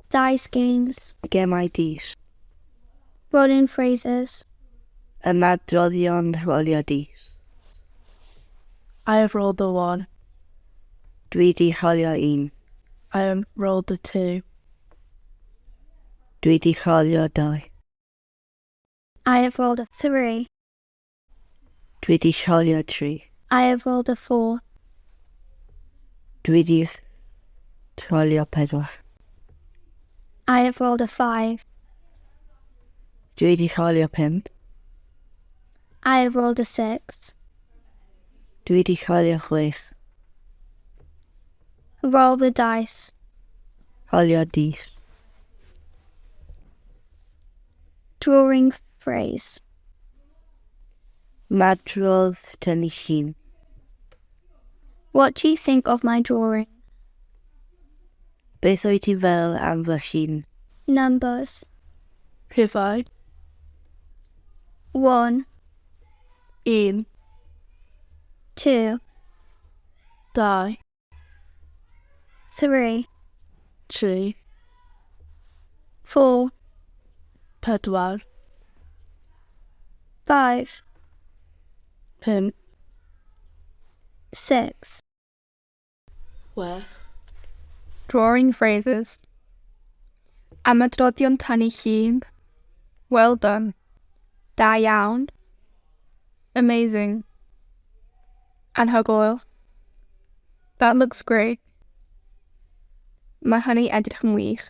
Dice games. Gemau dis. Rolling phrases. Ymadroddion rolio dis. I have rolled a 1. Dwi 'di rholio un. I have rolled a 2. Dwi 'di rholio dau. I have rolled a 3. Dwi 'di rholio tri. I have rolled a 4. Dwi 'di rholio pedwar. I have rolled a 5. Dwi 'di rholio pump. I have rolled a 6. Dwi 'di rholio chwech. Roll the dice. Rholio dis. Drawing phrase. Madrodd tynnu llun. What do you think of my drawing? Beth wyt ti fel am fy llun? Numbers. Rhifau. 1, 1, 2, 2, 3, 3, 4, 4, 5, 5, 6. 6. Drawing phrases. Ymadroddion tynnu llun. Well done. Da iawn. Amazing. Anhygoel. That looks great. Mae hynny edrych yn wych.